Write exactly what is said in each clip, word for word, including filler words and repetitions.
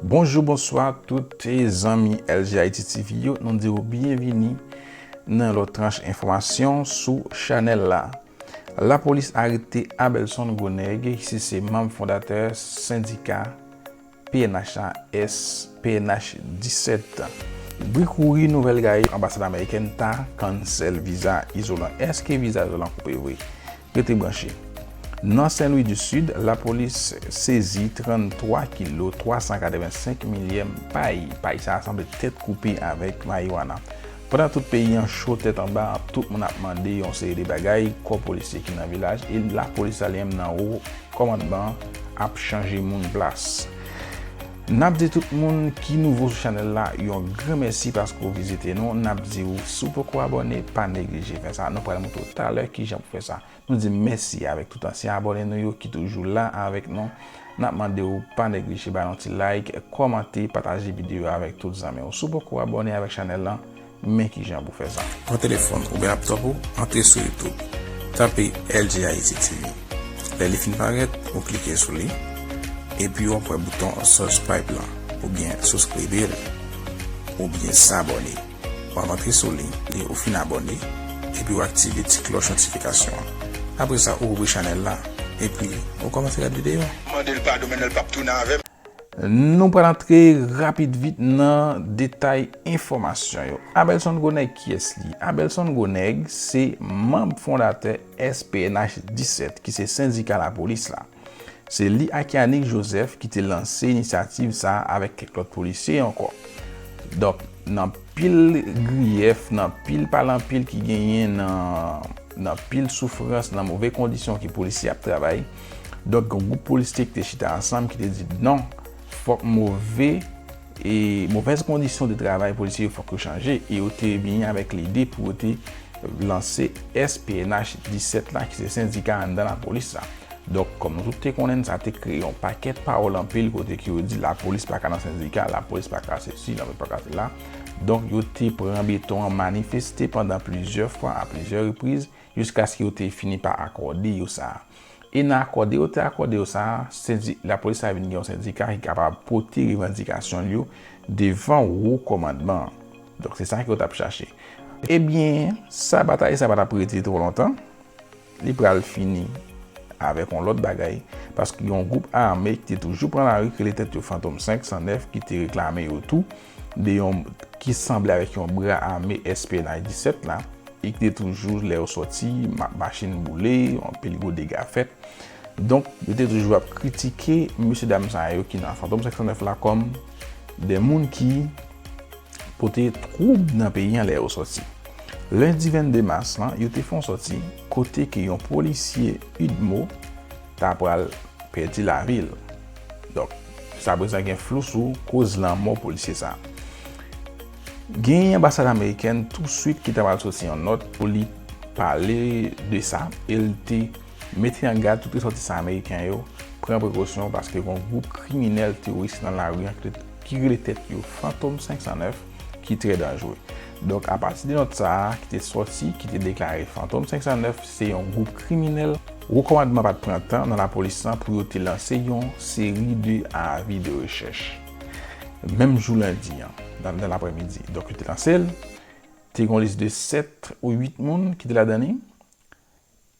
Bonjou, bonswa tout zanmi L G Haiti T V yo, nou di w byenvini nan yon lòt tranch enfòmasyon sou chanèl la. Lapolis arete Abelson Gronèg, ki se manm fondatè sendika P N H la, S P N H disèt. Bri kouri nouvèl gaye anbasad amerikèn ta cancel viza izolan. Èske viza izolan koupe vre? Rete branche. Nan Sen Lwi di Sid, lapolis sezi tranntwa kilo twa san katrevensenk milyè pay. Pay sa a sanble tèt koupe avèk mariwana. Pandan tout peyi an cho tèt anba, tout moun ap mande yon seri de bagay, kò polisye ki nan vilaj, e lapolis la li menm nan wo kòmandman ap chanje moun plas. N ap di tout moun ki nouvo sou chanèl la yon gran mèsi paske w vizite nou. N ap di w, si w poko abòne, pa neglije fè sa. Nou pral montre w talè kijan pou fè sa. Nou di mèsi avèk tout ansyen abòne nou yo ki toujou la avèk nou. N ap mande w pa neglije ba nou ti like, kòmante, pataje videyo avèk tout zanmi w. Si w poko abòne avèk chanèl lan, men kijan pou fè sa. Pran telefòn oubyen laptòp ou, antre sou YouTube, tape L G Haiti T V. Lè li fin parèt, ou klike sou li, epi w ap wè bouton subscribe lan, oubyen souskribir, oubyen s'abonner. W ap antre sou li, lè ou fin abòne, epi w aktive ti klòch notifikasyon an. Apre sa, ou ouvri chanèl la, epi ou kòmanse gade videyo. Mande l padon, men l p ap tounen avè m. Nou pral antre rapid vit nan detay enfòmasyon yo. Abelson Gronèg, kiyès li? Abelson Gronèg se manm fondatè S P N H disèt, ki se sendika lapolis la. Se li ak Yanick Joseph ki te lanse inisyativ sa a avèk kèk lòt polisye ankò. Donk, nan pil griyèf, nan pil pale anpil ki genyen nan, nan pil soufrans, nan move kondisyon ke polisye ap travay, donk, yon gwoup polisye ki te chita ansanm, ki te di non, fòk move, e movèz kondisyon de travay polisye yo fòk yo chanje, e yo te vini avèk lide pou yo te lanse S P N H disèt la, ki se sendika anndan lapolis la. Donk, kòm nou tout te konnen, sa te kreye yon pakèt pawòl anpil kote ke yo di lapolis pa ka nan sendika, lapolis pa ka sesi, lapolis pa ka sela. Donk, yo te pran beton an, manifeste pandan plizyè fwa, a plizyè repriz, jiskaske yo te fini pa akòde yo sa a. E nan akòde yo te akòde yo sa a, sendi-, lapolis la vin gen yon sendika ki kapab pote revandikasyon l yo devan wo kòmandman an. Donk, se sa ke yo t ap chache. Ebyen, sa batay sa pa t ap rete twò lontan. Li pral fini avèk yon lòt bagay, paske yon gwoup ame ki te toujou pran lari, ki rele tèt yo Fantom senk san nèf, ki te reklame yo tou de yon, ki sanble avèk yon bra ame S P N H disèt la, e ki te toujou, lè yo sòti, ma-, machin boule, anpil gwo dega fèt. Donk, yo te toujou ap kritike mesye dam sa yo ki nan Fantom senk san nèf la kòm de moun ki pote twoub nan peyi an lè yo sòti. Lendi vennde mas lan, yo te fè yon sòti kote ke yon polisye UDMO ta pral pèdi lavi l. Donk, jiska prezan gen flou sou koz lanmò polisye sa a. Gen anbasad amerikèn touswit ki ta pral soti yon nòt pou li pale de sa, e l te mete an gad tout resòtisan ameriken yo, pran prekosyon paske gen yon gwoup kriminèl teworis nan lari an ki rele tèt yo Fantom senk san nèf, ki trè danjre. Donk, apati de nòt sa a ki te sòti, ki te deklare Fantom senk san nèf se yon gwoup kriminèl, wo kòmandman pa t pran tan nan lapolis lan pou yo te lanse yon seri de avi de rechèch. Menm jou lendi an, nan, nan laprèmidi. Donk, yo te lanse l, te gen yon lis de sèt ou uit moun ki te ladan li.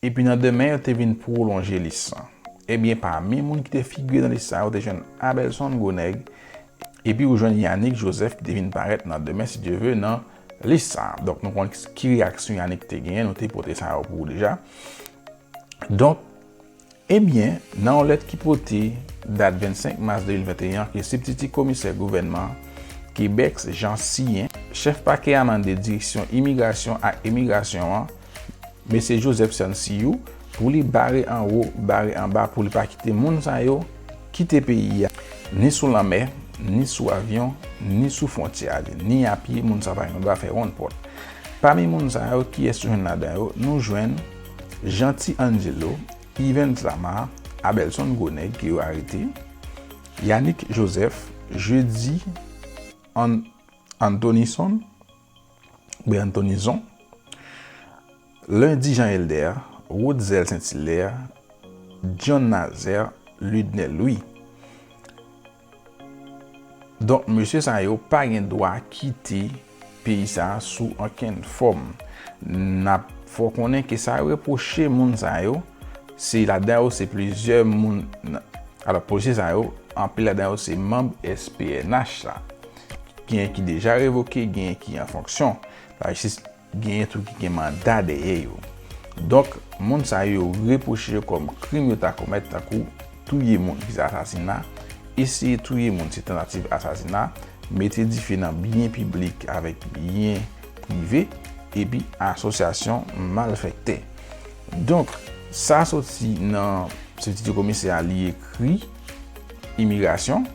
Epi nan demen, yo te vin pwolonje lis lan. Ebyen, pami moun ki te figire nan lis sa a, yo te jwenn Abelson Gronèg, epi ou jwenn Yanick Joseph ki te vin parèt nan demen, si Dye ve, nan lis sa a. Donk, nou konn ki reyaksyon Yanick te genyen, nou te pote sa yo pou ou deja. Donk, ebyen, nan yon lèt ki pote dat vennsenk mas de mil venteyen an, ke sibtiti komisè gouvènman Québec, Jean Siyen, chèf pakè a mande direksyon imigrasyon ak emigrasyon an, mesye Joseph Sanciu, pou li bare anwo, bare anba, pou li pa kite moun sa yo kite peyi a, ni sou lanmè, ni sou avyon, ni sou fwontyè a, ni apye, moun sa pa gen dwa fè wonn pòt. Pami moun sa yo, kiyès nou jwenn ladan yo? Nou jwenn Jeanty Angelo, Yvens Lamar, Abelson Gronèg ke yo arete, Yanick Joseph, Jeudi An-, Anthonyson, oubyen Anthonyson, Lundi Jean Helder, Rodzel Saint Hilaire, John Nazaire, Ludnel Louis. Donk, mesye sa yo pa gen dwa kite peyi sa a sou okenn fòm. N ap fè w konnen ke sa yo repwoche moun sa yo, se ladan yo se plizyè moun. Alò, polisye sa yo, anpil ladan yo se manm S P N H la. Genyen ki deja revoke, genyen ki an fonksyon. Lajistis genyen tou ki gen manda dèyè yo. Donk, moun sa yo, yo repwoche yo kòm krim yo ta komèt, tankou touye moun, ki se asasina, eseye touye moun, se tantativ asasina, mete dife nan byen piblik avèk byen prive, epi asosyasyon malfektè. Donk, sa soti nan, se titè komisè a, li ekri imigrasyon.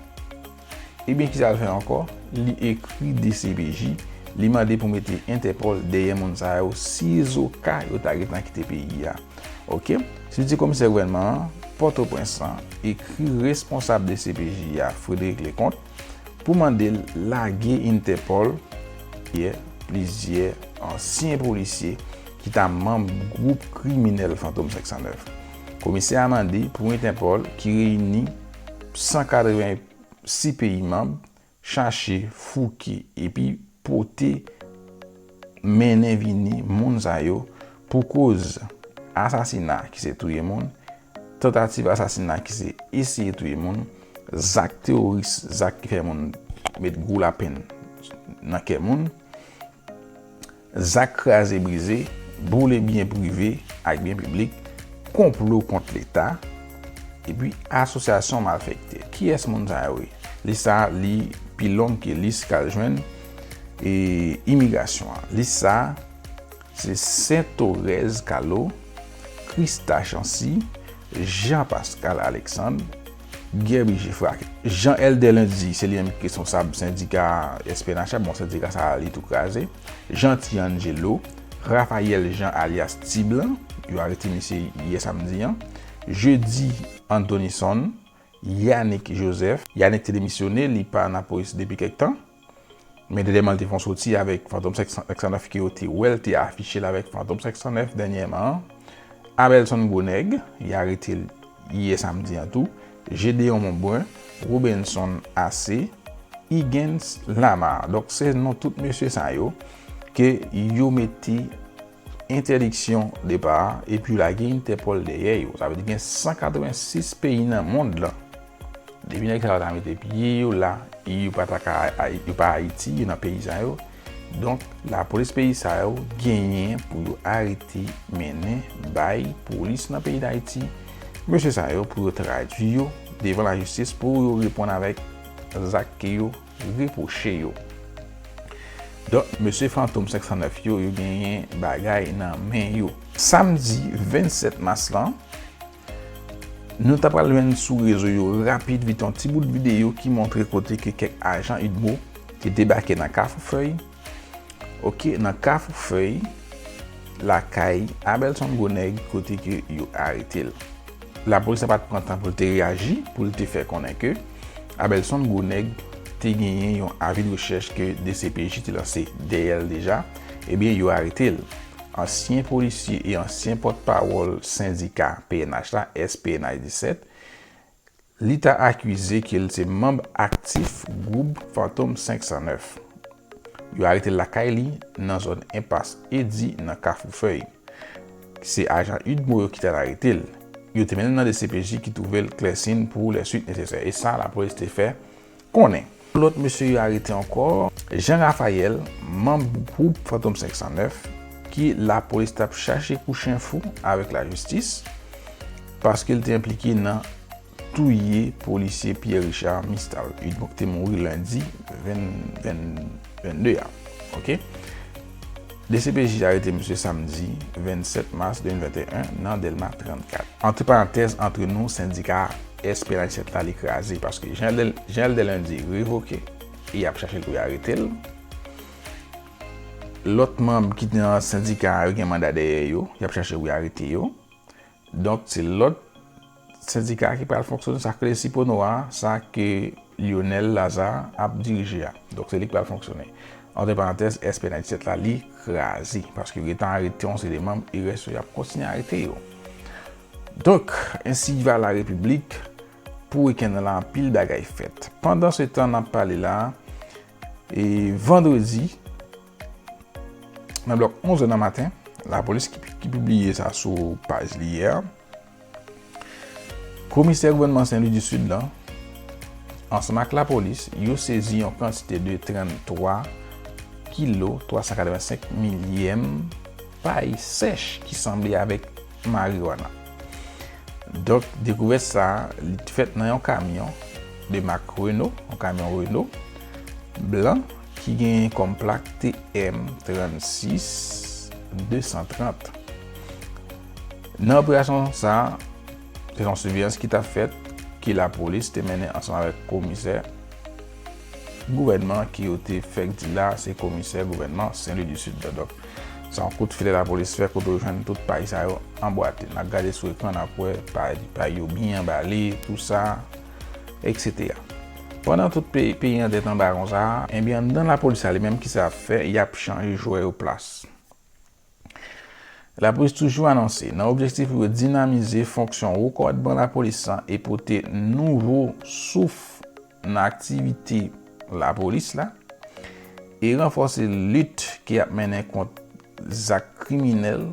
Ebyen, kisa l fè ankò? Li ekri D C P J, li mande pou mete Entèpòl dèyè moun sa yo, sizoka yo ta gentan kite peyi a. Oke? Sitè komisè gouvènman an, Pòtoprens lan, ekri responsab D C P J a, Frédéric Leconte, pou mande l lage Entèpòl, plizyè ansyen polisye ki ta manm gwoup kriminèl Fantom senk san nèf. Komisè a mande pou Entèpòl, ki reyini san katreven sis peyi manm, chache, fouke, epi pote, mennen vini moun sa yo pou koz asasina, ki se touye moun, tantativ asasina, ki se eseye touye moun, zak teworis, zak ki fè moun met gwo lapenn nan kè moun, zak kraze brize, boule byen prive ak byen piblik, konplo kont Leta, epi asosyasyon malfektè. Kiyès moun sa yo ye? Lis sa a, li pi long ke lis k al jwenn, e, imigrasyon an. Lis sa a, se Saint Thorez Carlo, Christa Chancy, Jean Pascal Alexandre, Guerby Geffrard, Jean Elder Lundi, se li menm ki responsab sendika S P N H la, bon, sendika sa a, li tou kraze, Jeanty Angelo, Raphaël Jean alyas Ti Blan, yo arete misye yè samdi an, Jeudi Anthonyson, Yannick Joseph. Yannick te demisyone, li pa nan lapolis depi kèk tan. Men dènyèman, li te fè yon soti avèk Fantom senk san nèf ke yo te wè l te afiche l avèk Fantom senk san nèf dènyèman an. Abelson Gwonèg, y arete l yè samdi an tou. Gédéon Monbrun, Robenson Assé, Higgins Lamar. Donk, se non tout mesye sa yo ke yo mete entèdiksyon depa a, epi yo lage Entèpòl dèyè yo. Sa vle di gen san katreven sis peyi nan mond lan. Depi nèg sa yo ta mete pye yo la, yo pa ta ka, yo pa Ayiti, yo nan peyi sa yo. Donk, lapolis peyi sa yo genyen pou yo arete, mennen, bay polis nan peyi Dayiti mesye sa yo pou yo tradui yo devan lajistis pou yo reponn avèk zak ke yo repwoche yo. Donk, mesye Fantom senk san nèf yo, yo genyen bagay nan men yo. Samdi vennsèt mas lan, nou ta pral jwenn sou rezo yo rapid vit yon ti bout videyo ki montre kote ke kèk ajan UDMO te debake nan Kafou Fèy. Oke, nan Kafou Fèy, lakay Abelson Gwonèg, kote ke yo arete l. Lapolis la pa t pran tan pou l te reyaji, pou l te fè konnen ke Abelson Gwonèg te genyen yon avi de rechèch ke D C P J te lanse dèyè l deja, ebyen, yo arete l. Ansyen polisye e ansyen pòtpawòl sendika P N H la, S P N H disèt, li ta akize ke l se manm aktif gwoup Fantom senk san nèf. Yo arete l lakay li nan zòn Enpas Edi nan Kafou Fèy. Se ajan UDMO yo ki t al arete l. Yo te mennen l nan D C P J ki twouve l Klèsin pou lè swit nesesè. E sa lapolis te fè konnen. Lòt mesye yo arete ankò, Jean Raphaël, manm gwoup Fantom senk san nèf, ki lapolis t ap chache kou chen fou avèk lajistis, paske l te enplike nan touye polisye Pierre Richard Mistal, UDMO, ki te mouri lendi venn, venn, vennde a. Oke? D C P J arete misye samdi vennsèt mas de mil venteyen nan Dèlma trannkat. Antre parantèz, antre nou, sendika S P N H disèt la, li kraze, paske Jean Del-, Jean Elder Lundi revoke, e y ap chache l pou y arete l. Lòt manm ki te nan sendika a, yo gen manda dèyè yo, y ap chache pou y arete yo. Donk, se lòt sendika ki pral fonksyone, sa k rele Sipono a, sa ke Lionel Lazarre ap dirije a. Donk, se li k pral fonksyone. Antre parantèz, S P N H disèt la, li kraze, paske yo gentan arete yon seri de manm, e rès yo, y ap kontinye arete yo. Donk, ensi va la Repiblik, Pou wikenn nan la, anpil bagay fèt. Pandan se tan n ap pale la, e vandredi, nan blòk onz è nan maten, lapolis ki, ki pibliye sa sou paj li yè, komisè gouvènman Sen Lwi di Sid la, ansanm ak lapolis, yo sezi yon kantite de tranntwa kilo twa san katrevensenk milyèm pay sèch ki sanble avèk mariwana. Donk, dekouvèt sa a, li t fèt nan yon kamyon de mak Renault, yon kamyon Renault blan ki genyen kòm plak T M trannsis de san trant. Nan operasyon sa a, se yon siveyans ki t ap fèt, ke lapolis te mennen ansanm avèk komisè gouvènman ke yo te fèk di la, se komisè gouvènman Sen Lwi di Sid la. Donk, se yon kout filè lapolis fè kote yo jwenn tout pay sa yo anbwate. N ap gade sou ekran, n ap wè pay, pay yo byen anbale, tou sa, etsetera. Pandan tout pe-, peyi an tèt anba konsa, ebyen, anndan lapolis la, li menm, ki sa ap fè, y ap chanje jwè yo plas. Lapolis toujou anonse, nan objektif pou yo dinamize fonksyon wo kòdman lapolis lan e pote nouvo souf nan aktivite lapolis la, e ranfòse lit ke y ap mennen kont zak kriminèl,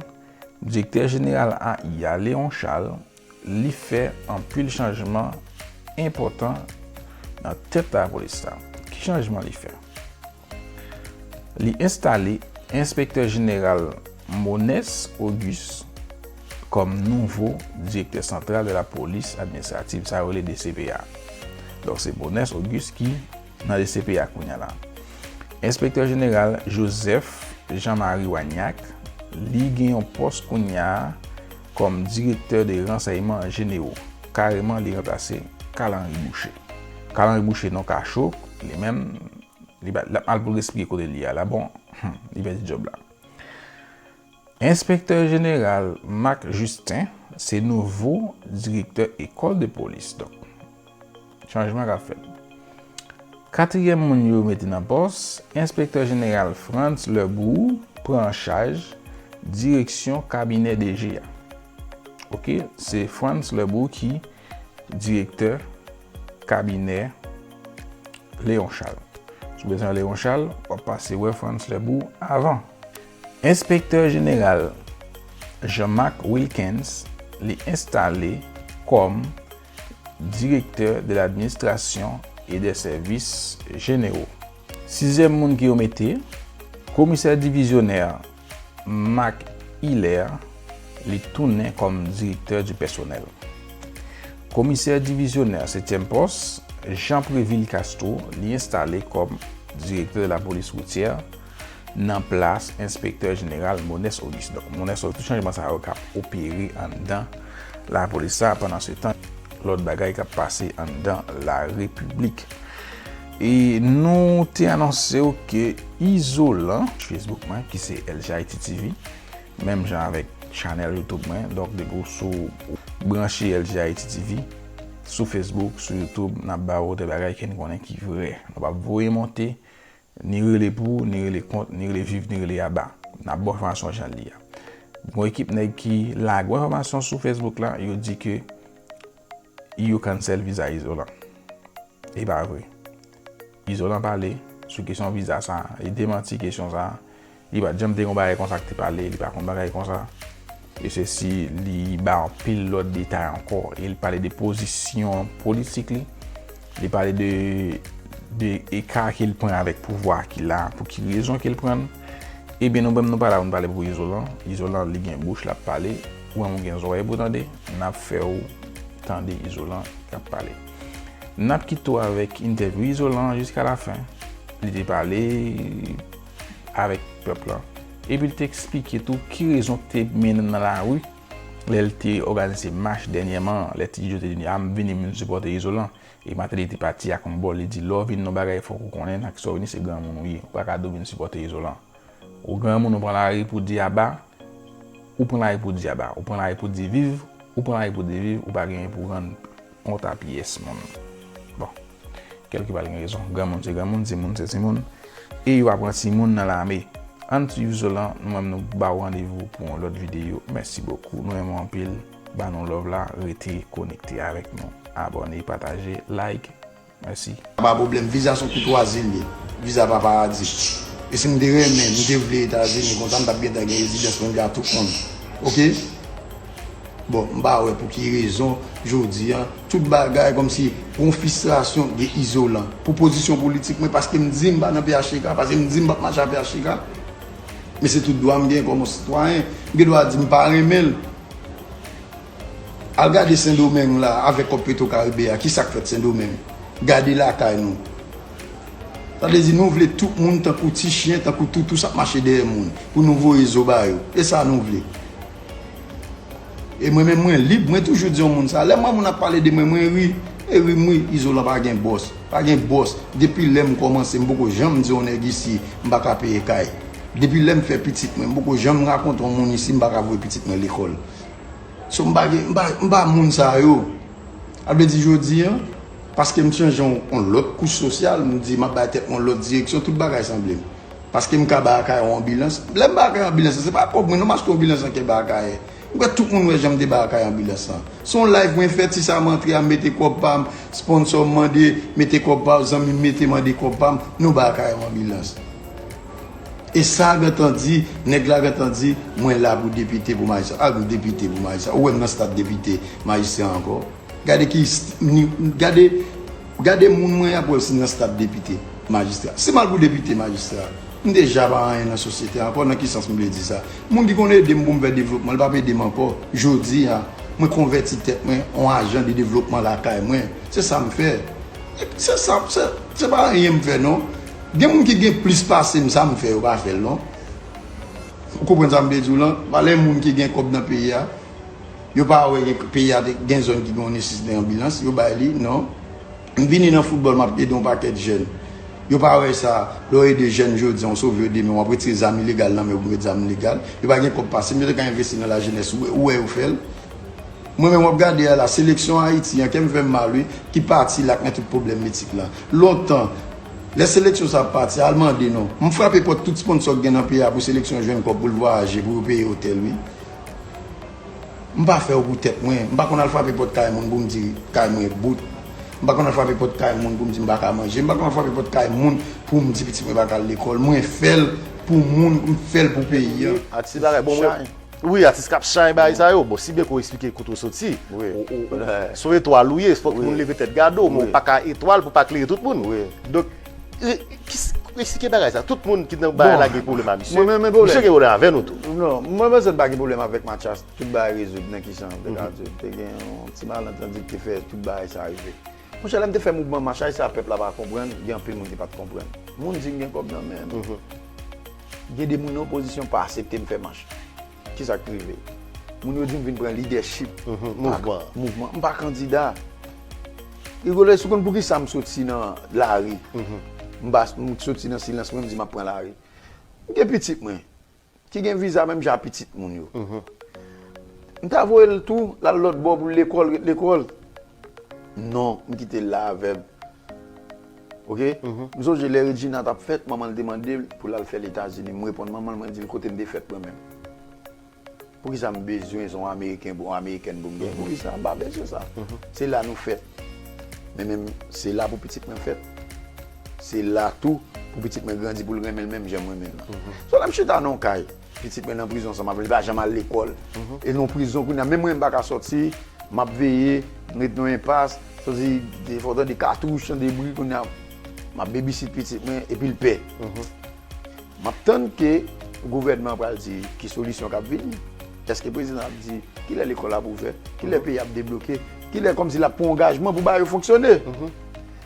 direktè jeneral A I a, Léon Charles, li fè anpil chanjman enpòtan nan tèt lapolis la. Ki chanjman li fè? Li enstale enspektè jeneral Monès Auguste kòm nouvo direktè santral de la polis administrativ, sa yo rele D C P A. Donk, se Monès Auguste ki nan D C P A kounye a la. Enspektè jeneral Joseph Jean-Marie Wagnac, li gen yon pòs kounye a kòm direktè de ransèyman jenero. Kareman, li ranplase Carl Henry Boucher. Carl Henry Boucher, non kacho, li menm, li pa, l ap mal pou l eksplike kote l ye a la. Bon, hmm, li pèdi djòb la. Enspektè jeneral Marc Justin se nouvo direktè ekòl de polis. Donk, chanjman k ap fèt. Katriyèm moun yo mete nan pòs, enspektè jeneral Frantz Lebrun pran an chaj direksyon kabinè D G a. Oke, se Frantz Lebrun ki direktè kabinè Léon Charles. Si w bezwen Léon Charles, w ap pase wè Frantz Lebrun avan. Enspektè jeneral Jean-Marc Wilkens, li enstale kòm direktè de l'administration et des services généraux. Sizyèm moun ke yo mete, komisè divizyonè Marc Hilaire, li tounen kòm direktè di pèsonèl. Komisè divizyonè setyèm pòs, Jean Prévil Castro, li enstale kòm direktè de la polis woutyè nan plas enspektè jeneral Monès Auguste. Donk, Monès Auguste, tout chanjman sa yo k ap opere anndan lapolis la, pandan se tan, lòt bagay k ap pase anndan larepiblik. E nou te anonse w ke Izolan, Facebook mwen, ki se L G Haiti T V, menm jan avèk chanèl YouTube mwen, donk depi w sou, ou branche L G Haiti T V, sou Facebook, sou YouTube, n ap ba w de bagay ke n konnen ki vrè. Nou p ap voye monte, ni rele pou, ni rele kont, ni rele viv, ni rele aba. N ap ba w enfòmasyon jan l ye a. Gon ekip nèg ki lage enfòmasyon sou Facebook la, yo di ke yo cancel viza Izolan. E pa vre. Izolan pale sou kesyon viza sa a. Li demanti kesyon sa a. Li pa t janm te gon bagay konsa ki te pale, li pa konn bagay konsa. E se si li ba anpil lòt detay ankò. E li pale de pozisyon politik li. Li pale de, de eka ke l pran avèk pouvwa ki la, pou ki rezon ke l pran l. Ebyen, nou menm nou pa la pou n pale pou Izolan. Izolan, li gen bouch, l ap pale. Ou menm ou gen zòrèy pou tande. N ap fè w tande Izolan k ap pale. N ap kite w avèk entèvyou Izolan jiska lafen. Li te pale avèk pèp lan. Epi l te eksplike tou ki rezon k te mennen l nan lari lè l te òganize mach dènyèman, lè Ti Djo te di, "A, m vini, m vin sipòte Izolan." E maten li te pati ak yon bòl, li di, "Lè w vin nan bagay, fòk ou konnen nan kisa w vini, se granmoun ou ye. Ou pa ka di w vin sipòte Izolan. Ou granmoun, ou pran lari pou di aba, ou pran lari pou di aba, ou pran lari pou di viv, ou pran lari pou di viv, ou pa genyen pou rann kont a pyès moun." Bon, kèlkepal gen rezon. Granmoun se granmoun, timoun se timoun. E yo pa pran timoun nan lame. Ann swiv Izolan, nou menm nou ba w randevou pou yon lòt videyo. Mèsi bokou, nou renmen w anpil. Ba nou love la, rete konekte avèk nou. Abòne, pataje, like. Mèsi. Pa pwoblèm, viza se yon koutwazi l ye. Viza pa paradi. E si m te renmen, m te vle Etazini, konsa m t ap gentan gen rezidans mwen byen a tout moun. Oke? Bon, m pa wè pou ki rezon, jodi a, tout bagay kòmsi yon fristrasyon de izolan. Pou pozisyon politik mwen, paske m di m pa nan P H T K, paske m di m p ap mache a P H T K. Men se tout dwa m gen kòm yon sitwayen. M gen dwa di m pa renmen l. Al gade Sendomeng la, avèk kòb Petro Karibe a, ki sa k fèt Sendomeng? Gade lakay nou. Sa vle di nou vle tout moun tankou ti chen, tankou toutou s ap mache dèyè moun, pou nou voye zo ba yo. E sa nou vle. E mwen menm mwen lib, mwen toujou di yon moun sa. Lè m wè moun ap pale de mwen, mwen ri. E ri m ri, Izolan pa gen bòs. Pa gen bòs. Depi lè m kòmanse, m poko janm di yon nèg isi, m pa ka peye kay. Depi lè m fè pitit mwen, m poko janm rakonte yon moun isi, m pa ka voye pitit mwen lekòl. So m pa gen, m pa, m pa moun sa yo. Sa vle di jodi a, paske m chanje yon, yon lòt kouch sosyal, m di m ap bay tèt mwen yon lòt direksyon, tout bagay sanble m. Paske m ka bay kay yon anbilans. Lè m bay kay yon anbilans, se pa kòb mwen non m achte yon anbilans an kè bay kay. M kwè tout moun wè jan m te bay kay anbilans lan. Se yon live mwen fè, ti sa m antre a, m mete kòb pa m, sponsò m mande, mete kòb pa w, zanmi m mete mande kòb pa m, nou bay kay yon anbilans. E sa gentan di, nèg la gentan di, mwen la pou depite pou majistra. Al pou depite pou majistra. Ou wè m nan stad depite, majistra ankò? Gade ki, gade, gade moun mwen ap wè si nan stad depite, majistra. Si m al pou depite, majistra, m deja pa anyen nan sosyete a ankò, nan ki sans m vle di sa? Moun ki konn ede m pou m fè devlopman, li p ap ede m ankò. Jodi a, mwen konvèti tèt mwen an ajan de devlopman lakay mwen. Se sa m fè. Se sa, se, se pa anyen m fè non. Gen moun ki gen plis pase m, sa m fè yo pa fè l non. Ou konprann sa m vle di w lan? Pale moun ki gen kòb nan peyi a. Yo pa wè gen peyi a gen zòn ki gen yon nesesite anbilans, yo bay li, non. M vini nan foutbòl, m ap ede yon pakèt jèn. Yo pa wè sa, lè w ede jèn jodi a, w sove yo demen, w ap retire zam ilegal nan men yo pou met zam legal. Yo pa gen kòb pase m, yo te ka envesti nan lajenès, ou wè, ou wè yo fè l. Mwen menm w ap gade a la, seleksyon Ayiti an, kè m fè m mal wi, ki pati la k nan tout pwoblèm etik lan. Lontan, lè seleksyon sa ap pati, al mande non. M frape pòt tout sponsò k gen nan peyi a pou seleksyon jwenn kòb pou l vwayaje, pou yo peye otèl wi. M pa fè yo pou tèt mwen. M pa konn al frape pòt kay moun pou m di kay mwen bout. M pa konn al frape pòt kay moun pou m di m pa ka manje. M pa konn al frape pòt kay moun pou m di pitit mwen pa ka al lekòl. Mwen fè l pou moun, m fè l pou peyi an. Atis bagay, bon, mwen, wi, atis k ap chay bagay sa yo. Bon, si byen ke w eksplike kote w soti, se yon etwal ou ye, fòk moun leve tèt gade w, men w pa ka etwal pou pa klere tout moun. Donk, eksplike bagay sa. Tout moun ki nan bagay la gen pwoblèm a misye. Misye gen pwoblèm avè nou tou. Non, mwen panse m pa gen pwoblèm avèk Mathias. Tout bagay rezoud nan ki sans, m te ka di w. Te gen yon ti malantandi ki te fè tout bagay sa rive. Monchè, lè m te fè mouvman mach, sa pèp la pa konprann, gen anpil moun ki pa t konprann. Moun di m gen kòb nan men m. Gen de moun nan opozisyon pa aksepte m fè mach. Kisa k rive? Moun yo di m vin pran lidèchip mouvman. M pa kandida. Rigolo, èske w konn poukisa m soti nan lari? M pa, m soti nan silans mwen, m di m ap pran lari. M gen pitit mwen ki gen viza menm jan a pitit moun yo. M ta voye l tou, l al lòt bò pou l lekòl, ret lekòl. Non, m kite l la avè m. Oke? M sonje lè Regina t ap fèt, manman l te mande l pou l al fè l Etazini. M reponn manman l, mwen di l kote m te fèt mwen menm. Poukisa m bezwen se yon Ameriken, yon Amerikèn pou m gen? Poukisa m pa bezwen sa? Se la nou fèt. Men menm, se la pou pitit mwen fèt. Se la tou pou pitit mwen grandi pou l renmen l menm jan m renmen l lan. So lè m chita nan yon kay, pitit mwen nan prizon ansanm avè l, li pa janm al lekòl. E nan prizon kounye a, menm mwen m pa ka sòti, m ap veye, m ret nan enpas, sòti, defwa w tande katouch, tande bri, kounye a, m ap babysit pitit mwen, epi l pè. M ap tann ke gouvènman an pral di ki solisyon k ap vini. Èske prezidan ap di kilè lekòl ap ouvè? Kilè peyi ap debloke? Kilè kòmsi l ap pran angajman pou bagay yo fonksyone?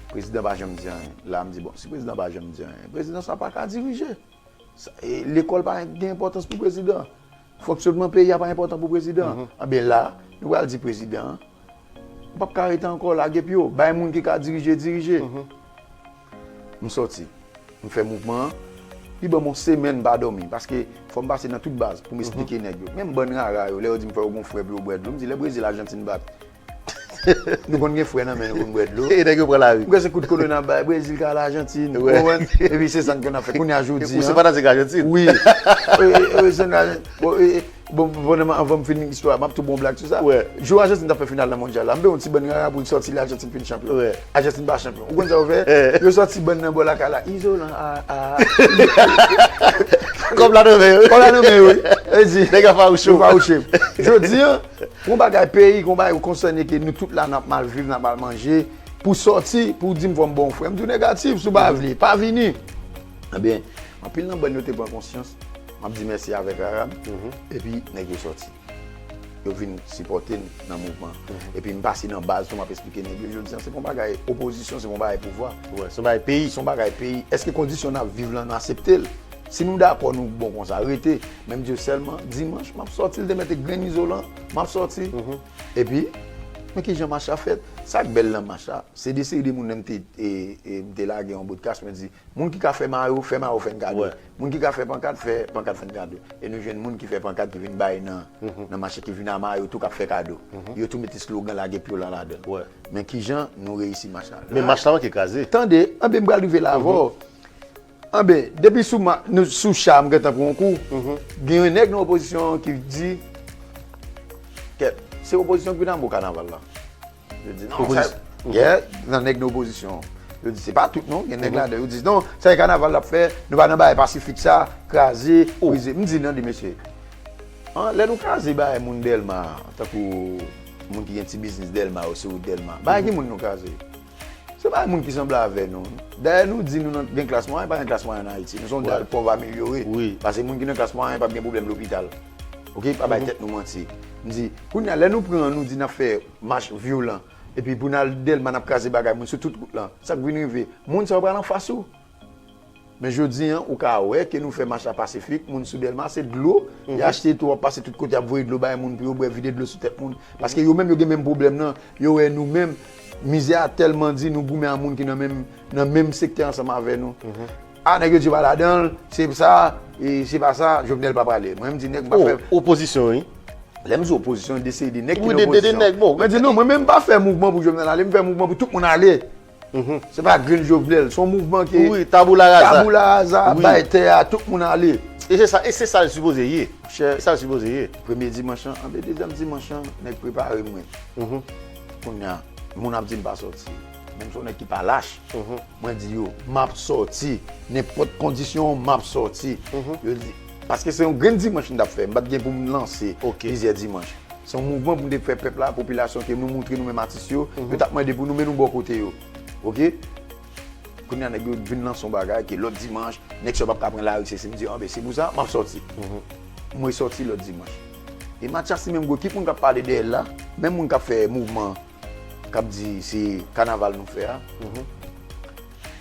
Prezidan pa janm di anyen. La m di, bon, si prezidan pa janm di anyen, prezidan sa pa ka dirije. Sa, e, lekòl pa gen enpòtans pou prezidan. Fonksyònman peyi a pa enpòtan pou prezidan. Anben la, nou pral di prezidan an, ou p ap ka rete ankò, lage pye w, bay moun ki ka dirije, dirije. M sòti. M fè mouvman an. Li ban m yon semèn m pa dòmi, paske fò m pase nan tout baz pou m esplike nèg yo. Menm bann rara yo, lè yo di m fò yo gon frè pou yo bwè dlo, m di lè Brezil, Ajantin bat. Nou konn gen frè nan men nou pou n bwè dlo. E nèg yo pran lari. Ou kwè se kout kolon n ap bay Brezil ka al Ajantin, ou konprann? Epi se sa n konn ap fè. Kounye a jodi an. Ou se fanatik Ajantin? Wi. E, e, e, se nan, bon, e, e, bon, bon, anvan m fin istwa, m ap tou bon blag sou sa. Jou Ajantin t ap fè final nan mondyal la, m te yon ti bann rara pou l sòti lè Ajantin fin chanpyon. Ajantin pa chanpyon. Ou konn sa yo fè? Yo sòti bann nan bò lakay la, izolan, a, a. Kòb la nan men yo. Kòb la nan men yo, wi. E di, nèg yo fawouche. Yo fawouche. Jodi an, gon bagay peyi, gon bagay ou konsène ke nou tout la n ap mal viv, n ap mal manje. Pou sòti, pou di m fò m ba w frè. M di w negatif, si w pa vle, pa vini. Ebyen, anpil nan bann yo te pran konsyans. M ap di mèsi avèk Arab. Epi, nèg yo sòti. Yo vin sipòte n nan mouvman. Epi, m pase nan baz tou, m ap eksplike nèg yo. Jodi an, se pa yon bagay opozisyon, se pa yon bagay pouvwa. Wi, se yon bagay peyi. Se yon bagay peyi. Èske kondisyon n ap viv lan, nou aksepte l? Si nou dakò, nou bon konsa, rete. Men m di yo sèlman, dimanch, m ap sòti, l te mete grenn izolan, m ap sòti. Epi, men kijan mach la fèt. Sa k bèl nan mach la, se de seri de moun nan m te, e, e, m te lage yon bout kach, mwen di, moun ki ka fè mayo, fè mayo, fè n gade. Moun ki ka fè pankat, fè pankat, fè n gade. E nou jwenn moun ki fè pankat ki vin bay nan, nan mache, ki vin a mayo tou, k ap fè kado. Yo tou mete slogan lage pye w la ladan l. Men kijan nou reyisi mach la. Men mach la manke kraze. Tande, anben m pral rive la avè w. Anben, depi sou ma, nou, sou cha, m gentan pran yon kou. Gen yon nèg nan opozisyon an ki di, kèt, se opozisyon ki vin anba kanaval la. Yo di, non, sa, gen nan nèg nan opozisyon. Yo di, se pa tout, non, gen nèg ladan. Yo di, non, sa e kanaval l ap fè, nou pa nan bagay pasifik sa, kraze, brize. M di, tande, mesye, an, lè nou kraze bagay moun Dèlma, tankou moun ki gen ti biznis Dèlma yo, sou wout Dèlma, bagay ki moun nou kraze? Se pa moun ki sanble avè nou. Dayè, nou di nou nan, gen klas mwayen, pa gen klas mwayen ann Ayiti. Nou se yon dal pòv amelyore. Paske moun ki nan klas mwayen p ap gen pwoblèm lopital. Oke, pa bay tèt nou manti. M di, kounye a, lè nou pran, nou di n ap fè mach vyolan, epi pou n al Dèlma, n ap kraze bagay moun sou tout wout lan. Sa k vin rive? Moun sa yo pral anfas ou. Men jodi an, ou ka wè ke nou fè mach la pasifik, moun sou Dèlma, se dlo, y achte tou, y ap pase tout kote, y ap voye dlo bay moun pou yo bwè, vide dlo sou tèt moun. Paske yo menm, yo gen menm pwoblèm nan, yo wè nou menm, mizè a tèlman di, nou goumen a moun ki nan menm, nan menm sektè ansanm avè nou. A, nèg yo di yo pa ladan l, se sa, e se pa sa, Jovenel pa prale. Mwen, m di nèg m pa fè. Opozisyon, wi. Lè m di opozisyon, de seri de nèg ki nan opozisyon. Mwen di non, mwen menm m pa fè mouvman pou Jovenel ale, m fè mouvman pou tout moun ale. Se pa grenn Jovenel, se yon mouvman ki tabou la raza. Tabou la raza, bay tè a, tout moun ale. E se sa, e se sa l sipoze ye. Chè, e sa l sipoze ye. Premye dimanch lan, anben dezyèm dimanch lan, nèg prepare mwen. Kounye a, moun ap di m pa sòti. Menm si yon nèg ki pa lach, mwen di yo, m ap sòti. Nenpòt kondisyon, m ap sòti. Yo di, paske se yon grenn dimanch m t ap fè, m pa t gen pou m lanse plizyè dimanch. Se yon mouvman pou n te fè pèp la, popilasyon, ke nou montre nou menm atis yo, yo t ap mande pou nou, men nou bò kote yo. Oke? Kounye a, nèg yo vin lanse yon bagay ke lòt dimanch, nèg sa yo p ap ka pran lari, se si m di, anben, se pou sa, m ap sòti. M resòti lòt dimanch. E Mathias li menm, gwo ekip moun k ap pale dèyè l la, menm moun k ap fè mouvman, k ap di se kanaval nou fè a.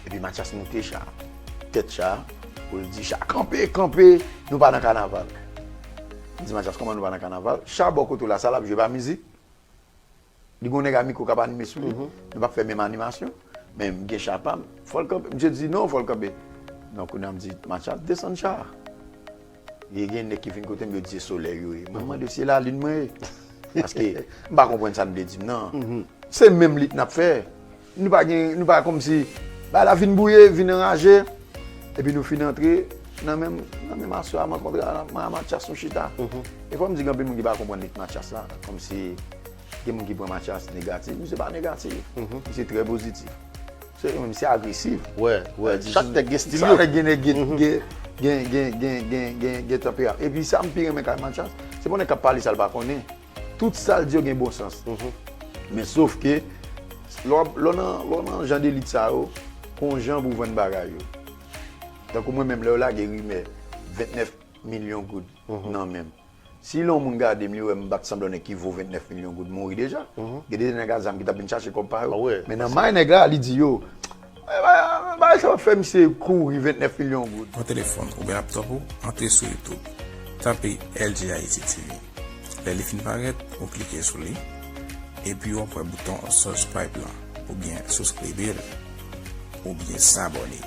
Epi Mathias moute cha, tèt cha, pou l di, cha, kanpe, kanpe, nou pa nan kanaval. M di, Mathias, kòman nou pa nan kanaval? Cha bò kote w la, sa l ap jwe pa mizik? Li gen yon nèg a mikwo k ap anime sou li. Nou p ap fè menm animasyon. Men m gen cha pa m. Fò l kanpe. Misye di, non, fò l kanpe. Non, kounye a m di, Mathias, desann cha a. E gen nèg ki vin kote m, yo di se solèy yo ye. Mwen mande si se lalin mwen ye. Paske m pa konprann sa n vle di m nan. Se menm lit n ap fè. Nou pa gen, nou pa kòmsi, bagay la vin bouye, vin anraje. Epi nou fin antre nan menm, nan menm aswè a, m rankontre a, a Mathias, nou chita. E fò m di gen anpil moun ki pa konprann lit Mathias la. Kòmsi gen moun ki pran Mathias negatif. Misye pa negatif. Misye trè pozitif. Se, misye agresif. Wè, wè. Chak nèg gen stil yo. Chak nèg gen, gen, gen, gen tanperaman. Epi sa m pi renmen kay Mathias, se pa yon nèg k ap pale sa l pa konnen. Tout sa l di yo gen bon sans. Men sof ke, lè w, lè w nan, lè w nan jan de lit sa yo, gon jan pou w vann bagay yo. Tankou mwen menm, lè yo lage rimè vennèf milyon goud nan men m. Si lè yon moun gade m, li wè m bat sanblan nèg ki vo vennèf milyon goud mouri deja. Gen de nèg ak zam ki t ap vin chache kòb pa yo. Men nan may nèg la, li di yo, bagay sa w ap fè misye kouri vennèf milyon goud. Pran telefòn oubyen laptòp ou, antre sou YouTube. Tape L G Haiti T V. Lè li fin parèt, ou klike sou li. Epi w ap wè bouton subscribe lan, oubyen souskribir, oubyen sabòne.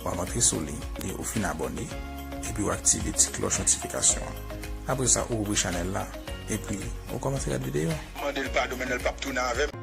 W ap antre sou li, lè ou fin abòne, epi w aktive ti klòch notifikasyon an. Apre sa, ou ouvri chanèl la, epi ou kòmanse gad videyo. Mande l padon, men l p ap tounen avè m.